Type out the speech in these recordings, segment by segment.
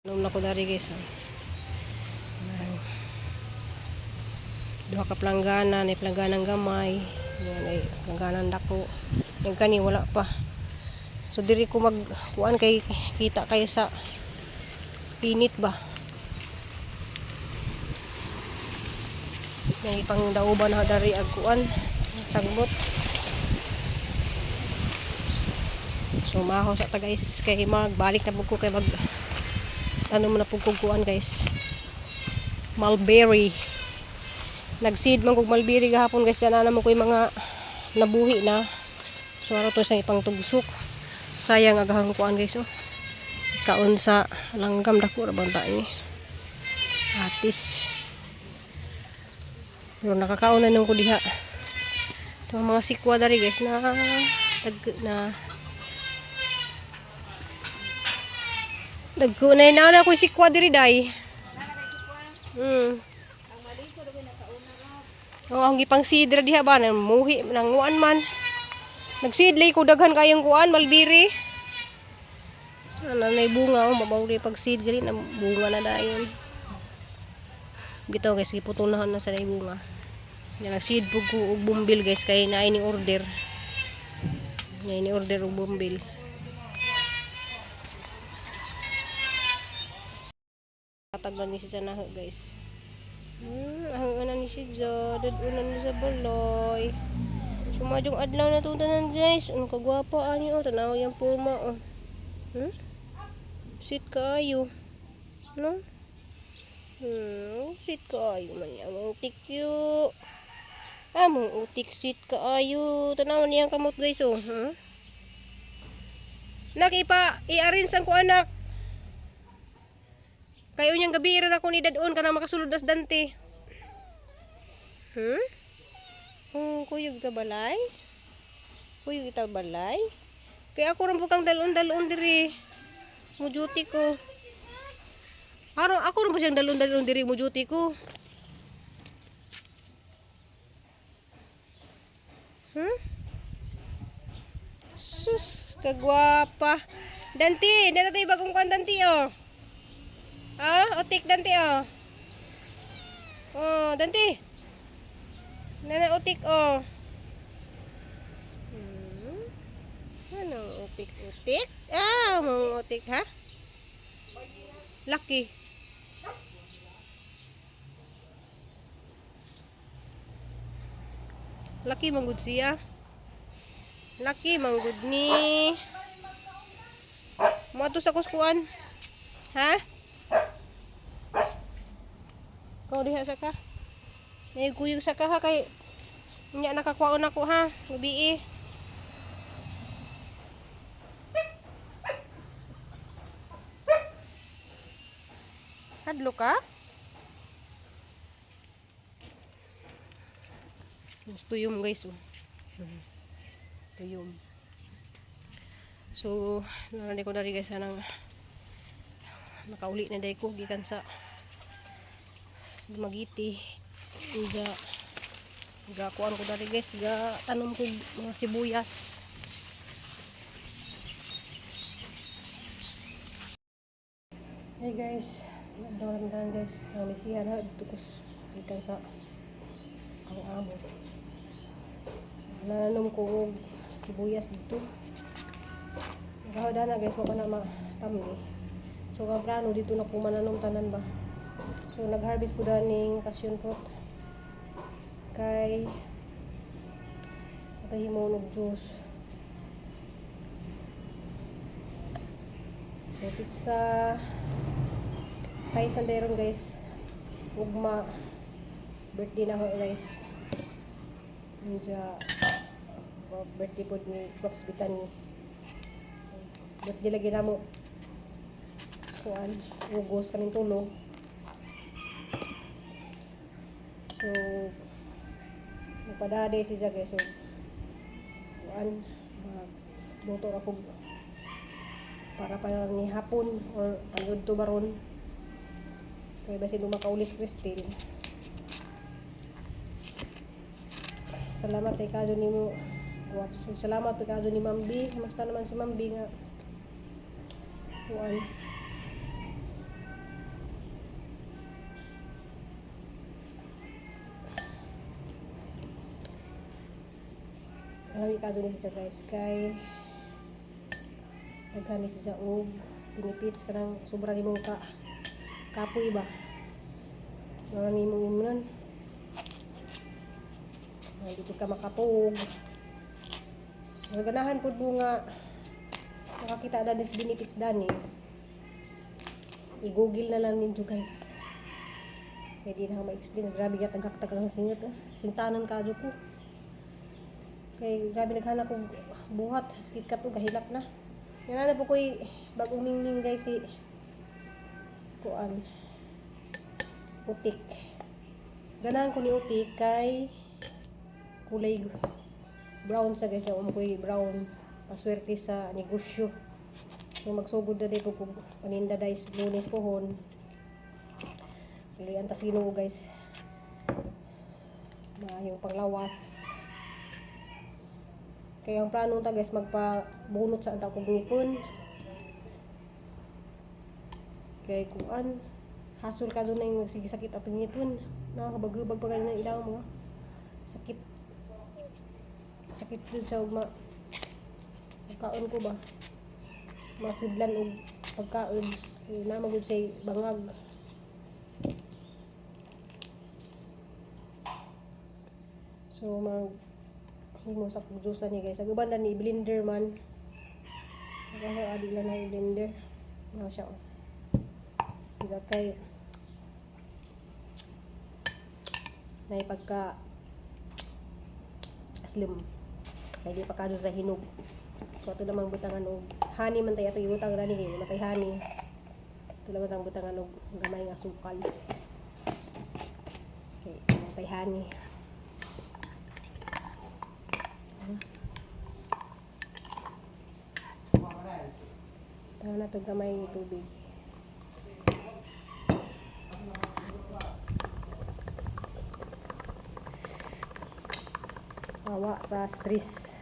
Tanom na ko dari, guys. Oh. Ayan. Duha ka planggana, may plangganang gamay. Yan ay plangganang dako. Yan kani wala pa. So diri ko mag kuan kay kita kay sa pinit ba. Yang ipang dauban na dari ag kuan sagbot. So maho sa ta, guys, kay magbalik na pud ko kay mag tanom na pud kog kuan, guys. Mulberry. Nag-seed man kog mulberry gahapon, guys, yan na mo ko yung mga nabuhi na. So aro to sa ipang tugsok. Sayang agahang kuan, guys, oh. Kaon sa langgam, dako ra bang ni. Atis. Pero nakakaon na nung ko diha. Ito ang mga sikwa dari, guys, na tag na dagko na na na ko sikwa diri day. Oh, ang gipang sidra diha ba nang muhi nanguan man. Nagsidlay ko daghan kayong kuan mulberry. Ano nay bunga, oh, mabaw pag seed gani na bunga na dayon. Bitaw, guys, giputunahan na sa nay bunga. Yan, nagseed pug ko og bumbil, guys, kay naay ni order. Naay ni order og bumbil. Kataglan ni siya na, guys. Ang ana ni si Jo, dad-unan ni sa balay. Sumadyong adlaw na itong tanan, guys. Ano kagwapa ani, oh, tanaw yung puma, oh. Sweet kaayo. No? Sweet kaayo man niya. Among tikyo. Among utik, sweet kaayo. Tanaw niyang kamot, guys, oh. Nak, ipa i-arrange ang ko, anak. Kayo niyang gabi ra ako ni dadon kanang makasulod das Dante. Kuyog ta balay? Kuyog ita balay? Kaya ako rin po kang dalon-dalon diri. Mo duty ko. Aro ako rin po siyang dalon-dalon diri, mo duty ko. Sus, kagwapa. Dante, dala tayo bagong kuan, Dante, oh. Ah, otik, Dante, oh. Oh, Dante. Nana otik, oh. Ano otik otik? Ah, mga otik ha? Lucky. Lucky manggod siya. Lucky manggod ni. Moadto sa kuskuan. Ha? Ikaw diha sa ka. May kuyog sa ka ha kay nya nakakuhaon ako ha. Gabi. Hadlo ka? Mas tuyom, guys, oh. Tuyom. So, narinig ko dari, guys, anang nakauli na day ko gikan sa Dumaguete. Ga ga kuan ko dari, guys, ga tanom ko mga sibuyas. Hey guys, nagdawan guys. Ang siya na tukos gikan sa ang amo. Nanom ko og sibuyas dito. Nagahod na, guys, mo ko na matamni. So ang plano dito na ko mananom tanan ba. So nag-harvest ko daning passion fruit kay nakahimo og juice. So pizza size ang meron, guys. Ugma birthday na ho, guys. Medyo birthday po ni Pops Bitani. Birthday lagi na mo. Kuan, August kaming tulo. So, nagpadade si Jack, so, kuan, magluto ako para pa ni hapon or pagod to baron. Kaya basin makaulis Christine. Salamat kay kajo nimo. Waps. Salamat kay kajo ni Ma'am B. Kamusta naman si Ma'am B nga? Kuan. Lami kaadto ni siya, guys, kay daghan ni siya og benefits, kanang sobra nimong ka kapoy ba. Mga nimong imnon. Ay, di pud ka makatuog. So, ganahan pud mo nga makakita dani sa benefits dani. I-Google na lang ninyo, guys. Pwede na ako ma-explain. Grabe ka tagak-tagak ang singit. Eh. Sintanan ka ko. Kay grabe naghanap kong buhat. Sakit ka to, gahilak na. Yan na po ko'y bagong ningning, guys, si kuan. Utik. Ganahan ko ni utik kay kulay brown sa, guys. Yung ko'y brown. Paswerte sa negosyo. So magsugod na dito kung paninda guys, Lunes pohon. Tuloy ang tas Ginoo, guys. Maayong panglawas. Kaya ang plano ta, guys, magpabunot sa anta kong ngipon. Kay kuan, hasol ka doon na yung magsige sakit atong ngipon. Nakakabagubag pa ganun ang ilang mga sakit. Sakit dun sa ugma. Pagkaon ko ba? Masidlan og pagkaon. Kay na magud say bangag. So mag himo sa juice ni, guys. Ang uban na ni blender man. Ako adi lang na i-blender. Ano siya, oh. Bisa kay na pagka slim. Kay di pa kadto sa hinog. So ato namang butangan og honey man tay ato ibutang rani kay matay honey. Ato naman ang butangan og gamay nga asukal. Okay, matay honey. Tangan na ito gamay ng tubig. Awa sa stress.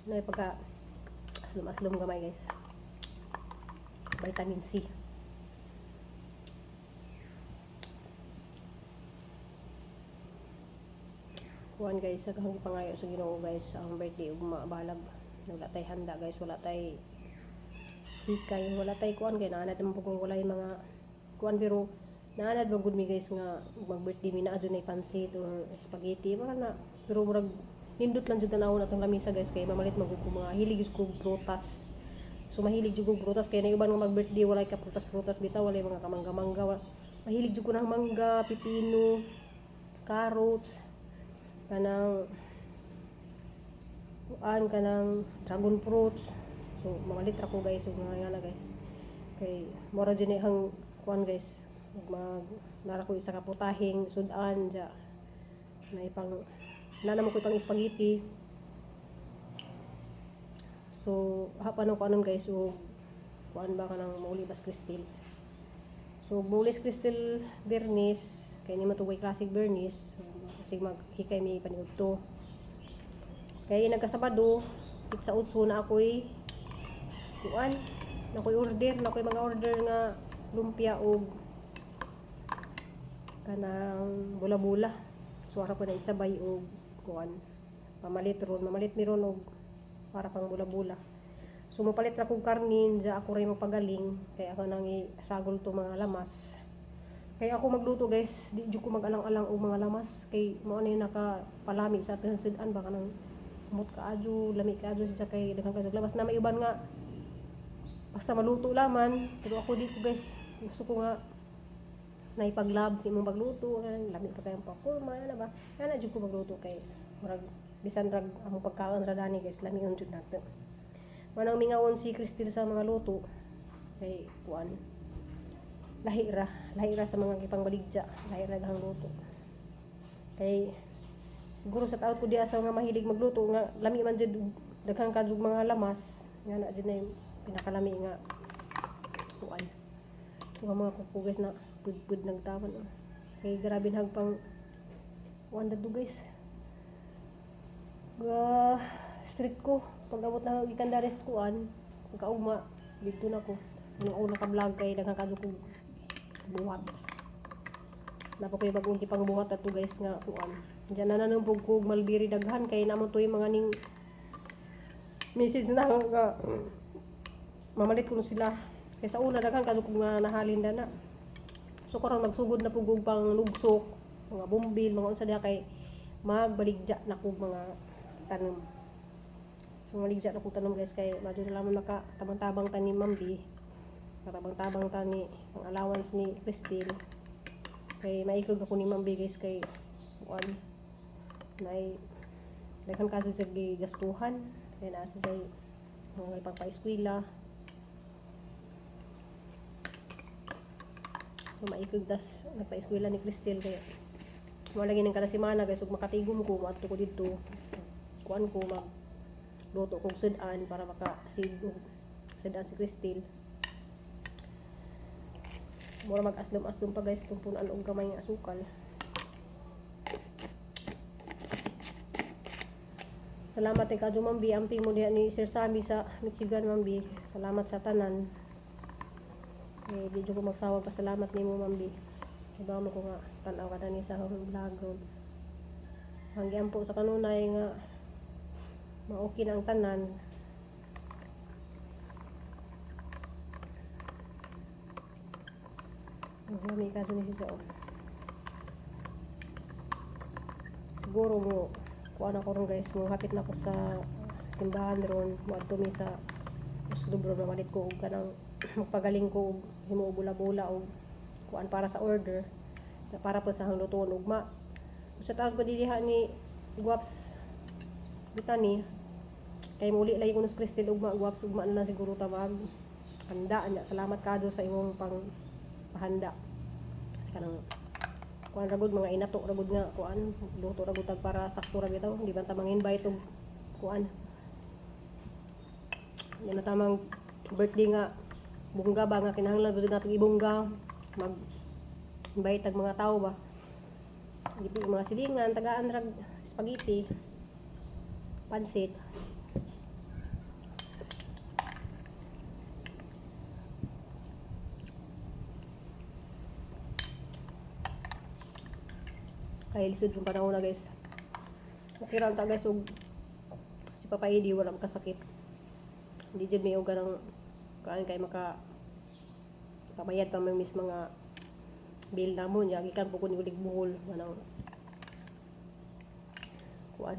Ano yung pagka aslom-aslom gamay, guys. Vitamin C. Kuan, guys, sa kahang pangayo sa Ginoo, guys, ang birthday ugma balag wala tay handa, guys, wala tay hikay, wala tay kuan kay naanad naman po kung walay mga kuan, pero naanad man gud mi, guys, nga mag birthday mi naa jud nay pansit or spaghetti mara na, pero murag nindot lang jud tanawon atong lamisa, guys, kay mamalit man gud ko, mga hilig jud ko prutas. So mahilig jud ko prutas kay na uban nga mag birthday walay ka prutas-prutas bitaw, walay mga kamangga-mangga. Mahilig jud ko ng mangga, pipino, carrots, kanang kuan, kanang dragon fruits. So mamalit ra ko, guys, og mga nga na, guys, kay mora jud ni hang kuan, guys, mag nara ko isa ka putahing sudan ja na ipang na naman ko ipang spaghetti. So hapan ko anon, guys, og kuan ba, kanang mauli bas Crystal. So mauli Crystal Bernis kay ni matuway classic Bernis. So, kasi maghikay mi paniudto kay nagkasabado pizza utso na ako'y kuan, na ako'y order, na ako'y mga order nga lumpia og kanang bula-bula. So ara ko na isabay og kuan, pamalit ron, mamalit mi ron og para pang bula-bula. So mopalit ra kog karnin ja, ako ray magpagaling kay ako nang isagol to mga lamas. Kay ako magluto, guys, di jud ko mag-alang-alang og mga lamas kay mao na yung nakapalami sa atong sudan ba, kanang humot kaadyo, lami kaadyo siya kay daghan kaadyo lamas. Na may uban nga basta maluto laman, pero ako di ko, guys. Gusto ko nga naipaglab sa imong pagluto, lami pa kayong pakurma na ba ana jud ko magluto kay murag bisan rag among pagkaon ra dani, guys, lami jud nato. Manang mingawon si Cristel sa mga luto kay kuan, lahi ra, lahi ra sa mga gipangbaligya, lahi ra ang luto. Kay siguro sa taot ko diya sa mga mahilig magluto nga lami man jud daghan ka jud mga lamas nga na jud na yung pinakalami nga kuan. So ang mga kuko, guys, na pudpud nagtawan, oh. Kay grabe nagpang kuan dado, guys. Ga street ko pag abot na gikan dares kuan pagkaugma didto na ko. Anong una ka vlog kay daghan kadto kog buhat. Napa ko yung bagong pang buhat ato, guys, nga kuan. Diyan na nanong pug kog mulberry daghan kay namo to yung mga ning message na nga mamalit kuno sila. Kay sa una daghan kadto kog nga nahalin na. So karon magsugod na pug og pang lugsok, mga bombil, mga unsa diha kay magbaligya na kog mga tanom. So maligya na kog tanom, guys, kay madto na lamang maka tabang-tabang tani Mambi. Katabang-tabang tani ang allowance ni Christine. Kay maikog ako ni Mambi, guys, kay kuan nay daghan kasi sa gigastuhan kay naa sa mga ipagpa-eskwela. So maikog tas nagpa-eskwela ni Christine kay mo lagi ning kada semana, guys, ug makatigom ko moadto ko didto, kuan ko, mag luto kog sud-an para maka og sud-an si Christine. Mura mag aslom-aslom pa, guys, kung punan og gamay nga asukal. Salamat kay Kadyo Mambi, amping mo diha ni Sir Sammy sa Michigan, Mambi. Salamat sa tanan. Eh, di jud ko magsawag pasalamat nimo, Mambi. Iba mo ko nga tan-aw ka ni sa akong vlog ron. Ang giampo sa kanunay nga ma-okay na ang tanan. Ang lami ka ni siya, oh. Siguro mo kuan ako ron, guys, mo hapit na ako sa simbahan ron, moadto mi sa Oslob ron, mamalit ko og kanang magpagaling ko og himo og bula-bula og kuan para sa order para po sa hang lutuon ugma. Sa taas ko diha ni Guaps Bitani kay muli lagi ko nus Cristel ugma, Guaps, ugma na lang siguro ta mag handa anya. Salamat kado sa imong pang pahanda kanang kuan ragod mga inato ragod nga kuan luto ragod tag para sakto ra bitaw, di ba ta mang-invite og kuan, di na tamang birthday nga bongga ba nga kinahanglan ba natong ibongga mag invite tag mga tao ba. Di po mga silingan tagaan rag spaghetti, pansit. Kay lisod yung panahon na, guys. Okay ra ta, guys, ug si Papa Edi wala makasakit, hindi jud may og ganang kuan kay maka pamayad pa may mis mga bill namo niya gikan po ko ni ulig buhol manang kuan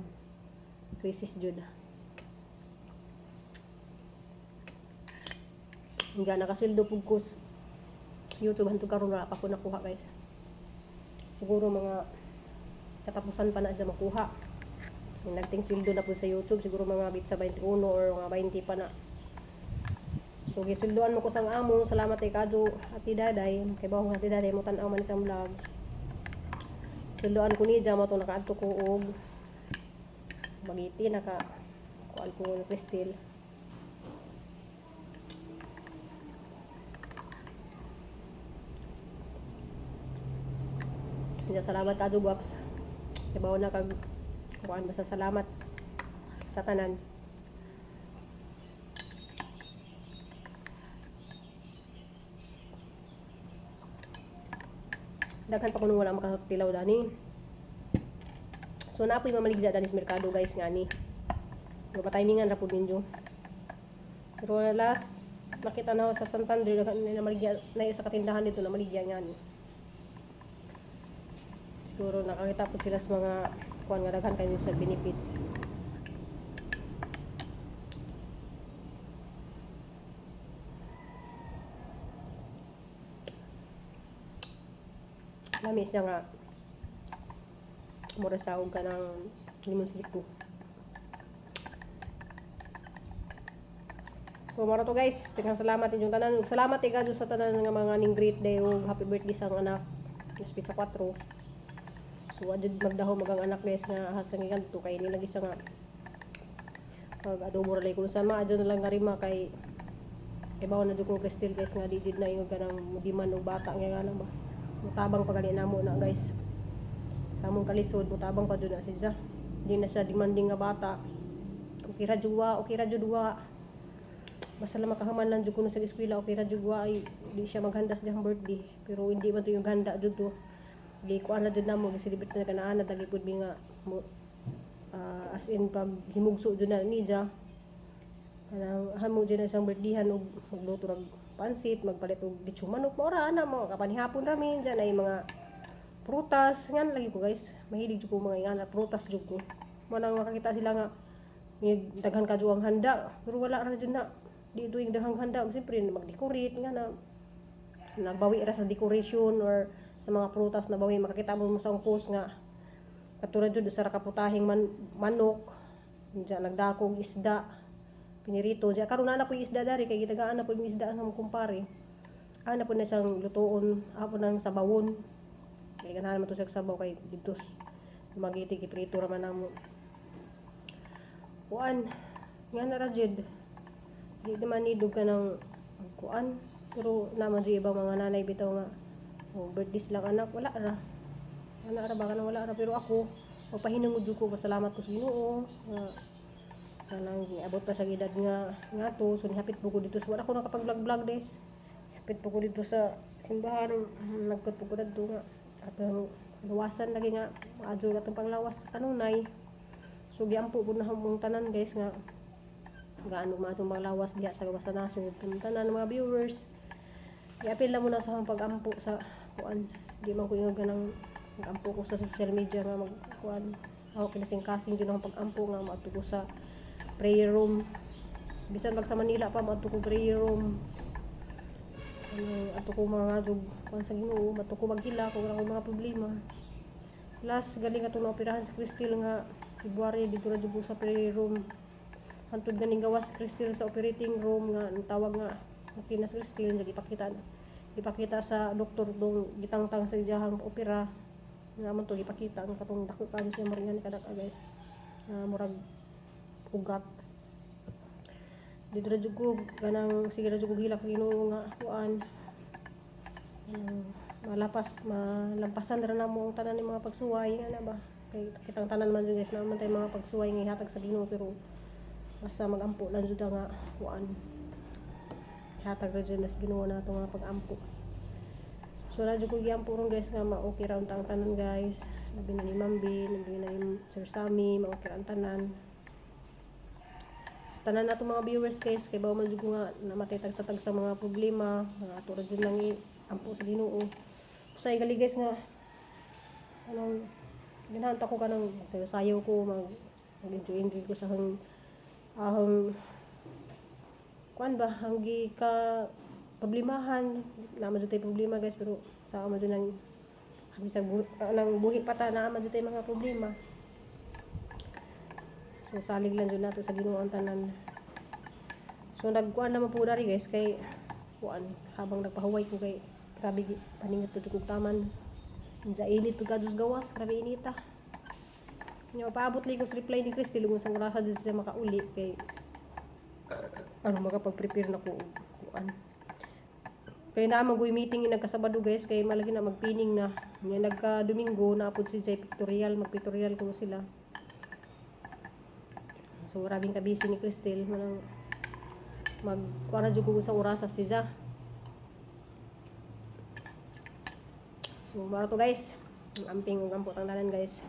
crisis jud. Hingga nakasweldo pug ko YouTube hantod karon wala pa ko nakuha, guys. Siguro mga katapusan pa na siya makuha. Yung nagting sweldo na po sa YouTube siguro mga bit sa 21 or mga 20 pa na. So gisweldoan mo ko sang amo. Salamat kay Kadyo Ati Daday kay bawang Ati Daday mo tan-aw man isang vlog. Sweldoan ko ni mo to nakaadto ko og bagiti naka kuan ko ng Cristel. Kaya salamat kadyo guwaps. Kay bawo na kag kuan, basta salamat sa tanan. Daghan pa kuno wala makatilaw dani. So naa po'y mamaligya dani sa merkado, guys, nga ni. So patimingan ra pud ninyo. Pero last nakita na ako sa Santander daghan na namaligya na sa katindahan dito na maligya nga ni. Siguro nakakita po sila sa mga kuan nga daghan kayo sa benefits. Lami siya nga mura sa og kanang limon silico. So mao to, guys. Daghang salamat inyong tanan. Ug salamat kay sa tanan nga mga ning greet day ug happy birthday sa ang anak. Nas sa 4. So adjud magdaho magang anak, guys, nga ahas lang gikanto kay nilagi siya nga pag adobo ra lay kuno sama adyo na lang nga rima kay ibaw na jud kong Cristel, guys, nga di jud na ingon kanang mudiman og bata nga nga ba. Mutabang pa gali namo na, guys. Sa among kalisod mutabang pa jud na siya. Di na siya demanding nga bata. Okay ra jud wa, okay ra jud wa. Basta lang makahuman lang jud kuno sa eskwela, okay ra jud wa ay di siya maghanda sa iyang birthday. Pero hindi man to yung handa jud to. Gi kuan na jud namo, gi-celebrate na kanaan na tagi pud mi nga mo, as in pag himugso jud na niya. Kanang hamo jud na siyang birthdayhan og magluto rag pansit, magpalit og lechon manok, mao ra ana mo kapanihapon ra mi diyan ay mga prutas ngan lagi ko, guys. Mahilig jud ko mga ingana, prutas jud ko. Mo nang makakita sila nga may daghan ka ang handa, pero wala ra jud na. Di ito yung daghang handa, siyempre mag-decorate nga na nagbawi ra sa decoration or sa mga prutas na bawi. Makakita mo sa post nga katulad jud sa ra ka putahing manok diyan, nagdakog isda pinirito diyan. Karon na po yung isda dari kay gitagaan na po yung isda ang kumpare. Ana po na siyang lutuon, apo nang sabawon kay ganahan man to siya sabaw kay dito magiti giprito ra man namo. Kuan nga na ra jud, di naman nidog ka ng kuan, pero naman jud ibang mga nanay bitaw nga, "Oh, birthday silang anak, wala ra." Wala ra ba kanang wala ra, pero ako magpahinungod jud ko, pasalamat ko sa Ginoo nga kanang niabot pa sa edad nga nga to. So nihapit po ko dito sa, wala ko nakapag-vlog vlog des, hapit po ko dito sa simbahan, nagkot po ko dito nga atong luwasan lagi nga maadyo atong panglawas kanunay. So giampo po na hamong tanan, guys, nga gaano ma atong panglawas diha sa gawas sa nasod. Tanan mga viewers, giapil lang mo na sa akong pag-ampo sa kuan. Di man ko yung ganang mag-ampo ko sa social media nga mag kuan. Ako kinasing-kasing jud akong pag-ampo nga maadto ko sa prayer room. Bisan pag sa Manila pa, maadto ko prayer room. Ano, ato ko mga jug kuan sa Ginoo, mato ko maghila kung wala ko mga problema. Last galing atong naoperahan si Cristel nga February, dito na jud ko sa prayer room. Hantod ganing gawas si Cristel sa operating room nga ang tawag nga okay na si Cristel, ipakita ipakita sa doktor dong gitangtang sa iyahang opera nga man to gipakita ang katong dako kayo siya maringan kadaka, guys, nga murag ugat. Dito na jud ko ganang sige na jud ko hilak Ginoo nga kuan, malapas malampasan ra namo ang tanan ng mga pagsuway nga na ba, kay kitang tanan man jud, guys, naman tay mga pagsuway nga ihatag sa Ginoo, pero basta magampo lang jud nga kuan, ihatag ra jud nas Ginoo na atong mga pag-ampo. So na jud ko giampo ron, guys, nga ma-okay ra ang tanan, guys, labi na ni Ma'am Bin, labi na ni Sir Sammy, ma-okay ra ang tanan sa tanan nato mga viewers, guys, kay bawo man jud ko nga namatay tagsa-tagsa mga problema nga ato ra jud lang ampo sa Ginoo. Usay gali, guys, nga anong ganahan ta ko kanang sayo ko, mag mag-enjoy enjoy ko sa ahong ahong kuan ba ang gi ka problemahan. Naman jud tay problema, guys, pero sa man jud nang bisag nang buhi pa ta, naa man jud tay mga problema. So salig lang jud nato sa Ginoo ang tanan. So nagkuan naman po dari, guys, kay kuan habang nagpahuway ko kay grabe paningot to kog taman. Sa init pud kadto gawas, grabe inita. Nya paabot lang ko sa reply ni Christy kung sa orasa jud siya makauli kay ano makapag-prepare na ko og kuan. Kay naa man meeting yung nagkasabado, guys, kay malagi na magpining na. Nya nagka Domingo na pud si Jay pictorial, magpictorial ko sila. So grabing ka busy ni Cristel manang mag kuan na jud ko sa orasa siya. So mara to, guys. Ang amping ug ampo tang tanan, guys.